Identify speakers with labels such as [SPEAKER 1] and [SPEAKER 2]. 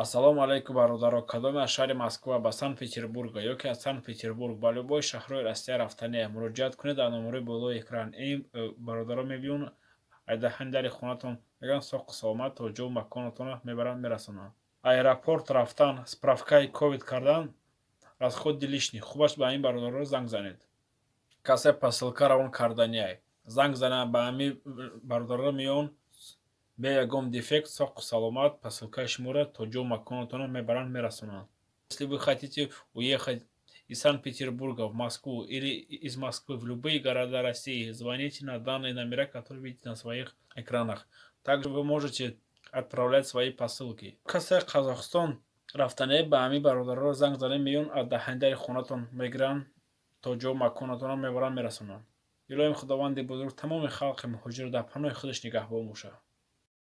[SPEAKER 1] Ассалому алайкум, бародаро! Кадоме аз шаҳри Москва ба Санкт Петербурга ё ки аз Санкт Петербург ба любой шаҳрҳои Россия рафтания, муроҷиат кунед дар номерои болои экран. Ин бародаро мебиён, айдаҳани дари хонатон мегӯянд, соқу саломат то ҷоу маконатонро мебаранд, мерасонанд. Аэропорт рафтан, справкаи ковид кардан, расходи лишний. Хубаш, ба ин бародаро занг занед. Касе посылка равон карданиай, занг занад ба ҳамин бародаро, меён, бе ягон дефект, соқу саломат посылкаи шуморо то ҷоу маконатонро мебаранд, мерасонанд. Если вы хотите уехать из Санкт-Петербурга в Москву или из Москвы в любые города России, звоните на данные номера, которые видите на своих экранах. Также вы можете отправлять свои посылки. Касе Қазоқстон рафтане, ба ҳамин бародарро занг занед, меён, аз даҳани дари хонатон мегиранд, то ҷоу маконатонро мебаранд, мерасонанд. Илоҳим, Худованди бузург тамоми халқи муҳоҷирро дар паноҳи худаш нигаҳбон бошад.